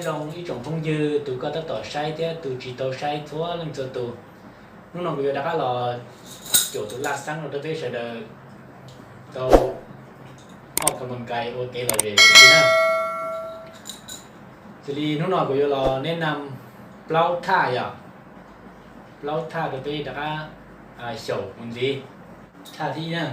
Zoo ib tsoom phooj ywg tus koj tab tom saib thiab tus tsis tau saib txhua leej txhua tus, hnub no kuv yuav rov qab los cuam tus laj xab no rau peb sawv daws tau ua kam mas kais ua kev lom zem ua si na. Xws li hnub no kuv yuav los neb nam plaub thaj yom, plaub thaj rau peb rov qab xyaum mus ntxiv. Thaj thib ib na.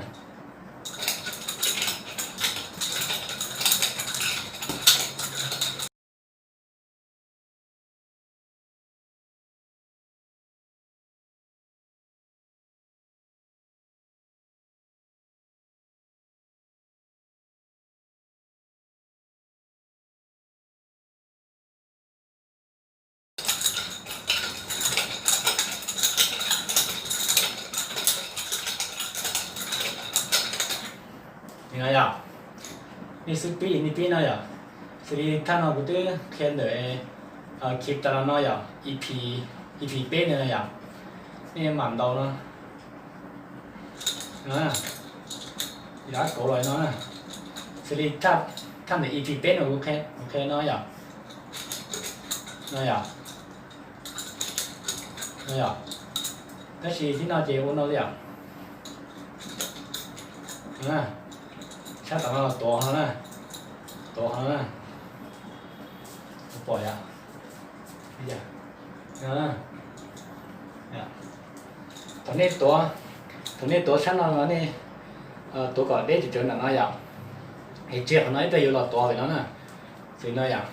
Li no yom, nej xub pib nej pib no yom. Xws li thaj no kuv twb qhia ntawm clip tas los no yom, EP peb ntawd no yom, nej mam ntaus no. Yog kauv los no na. Xws li thaj ntawm EP peb no kuv qhia no yom, no yom, no yom. Tab sis thib no ces ua no li yom. Sab tom no los tuav ho na, tuav ho na, pom yom. Thaum nej tuav, thaum nej tuav sab no los nej tuav kom deb tsawv tsawv nram no yom. Es tsis yog qhov no ib pliag yuav los tuav pem no na, xws no yom.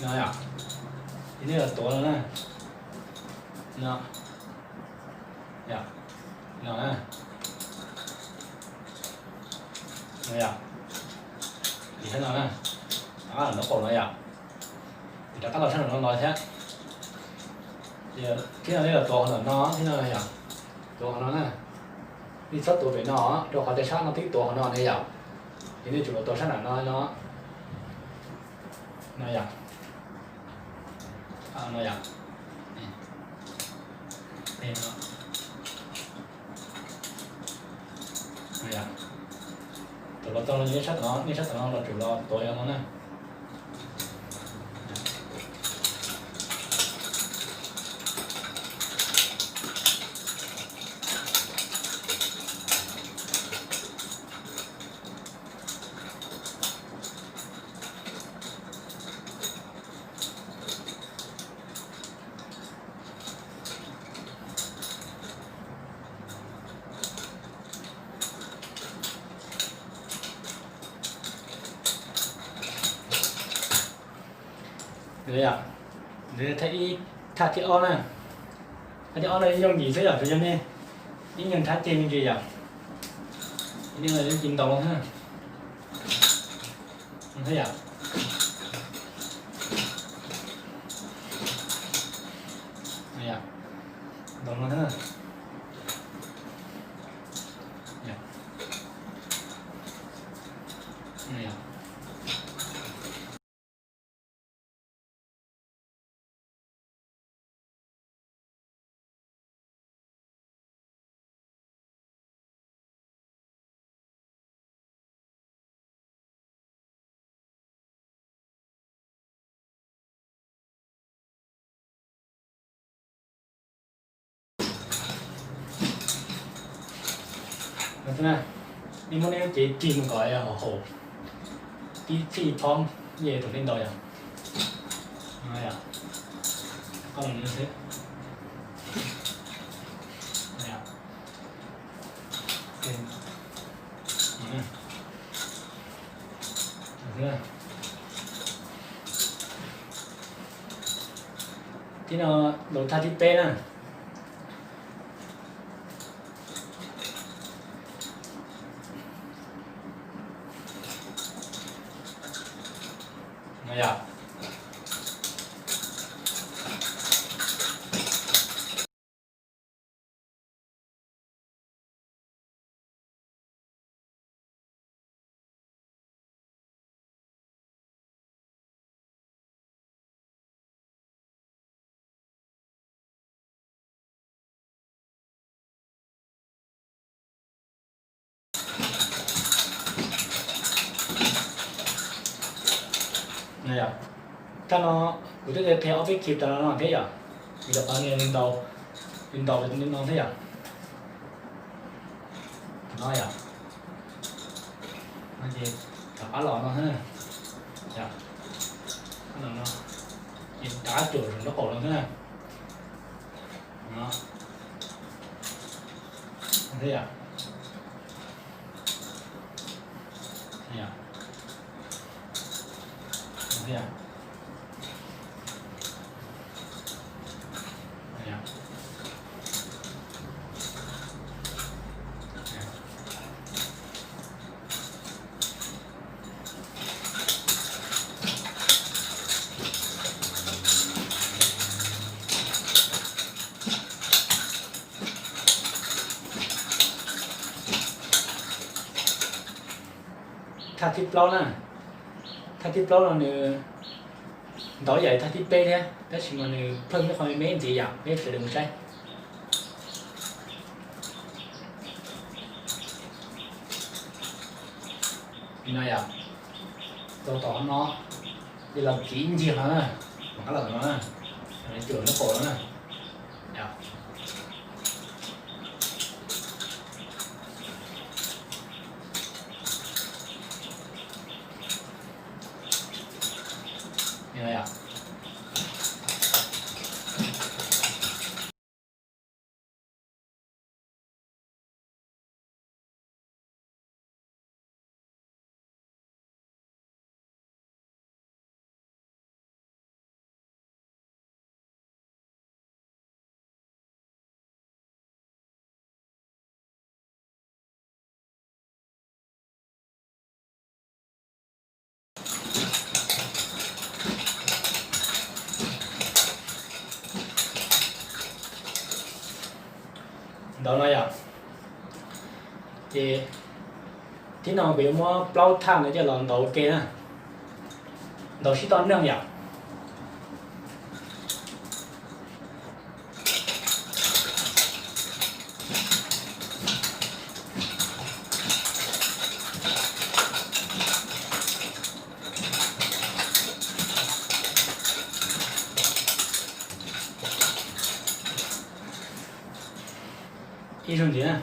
No yom, nej los tuav no na, no, no na, no yom, no na, no qaum no yom, rov qab los sab nram no no thiab. Thib no nej los tuav qhov nram no, thib no yom, tuav qhov no na. Nej txhob tuav pem no, rau qhov tias sab no twb tuav qhov no ne yom. Ces nej tsum los tuav sab nram no no, no yom, no yom, tuav los txog nej sab tom no, nej sab tom no los tsum los tuav no na. Thaj ib, thaj thib ob na, thaj thib ob no yooj yim xwb yom, tsuas yog nej ib nyuag nrhab ceg me ntsis yom, ib nyuag yooj yim ntaus no thiab yom, ntaus no thiab. Nej muab nej lub cev cig mus kom haum, tib txhij phob, yeej thaum nej ntaus yom. Thib no, lub thaj thib peb na. Yog, thaj no kuv twb qhia ob peb kis tas no no thiab yom, vim rau qhov nws ntaus, nws ntaus li no thiab yom. No yom, no ces rov qab los no thiab, yom, no, ces rov qab cuam saum nraub qaum no thiab na. No, thiab yom, yom, thiab yom. Thaj thib plaub na, thaj thib plaub no nws ntaus yam thaj thib peb thiab tab sis mas nws pheej muaj qhov me me ntxiv yom, peb sawv daws mus saib. Li no yom, tau tom no, ces los kiv ib ncig no na, mam qab los tom no na, cuam nraub qaum no na. Ntaus no yom, ces thib no kuv yuav muab plaub thaj no coj los ntaus ua ke na, ntaus sib toj neeg yom. Ib zaug ntxiv na.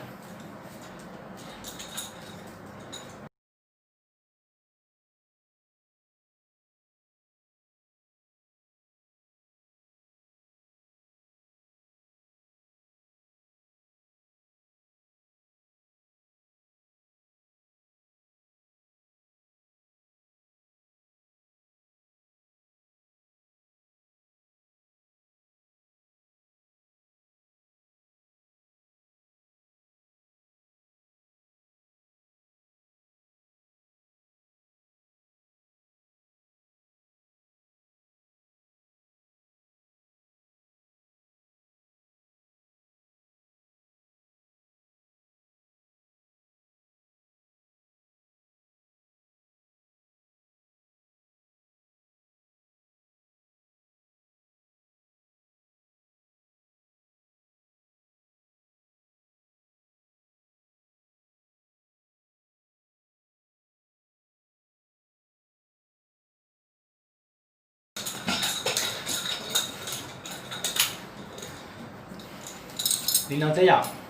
Li no thiab yom.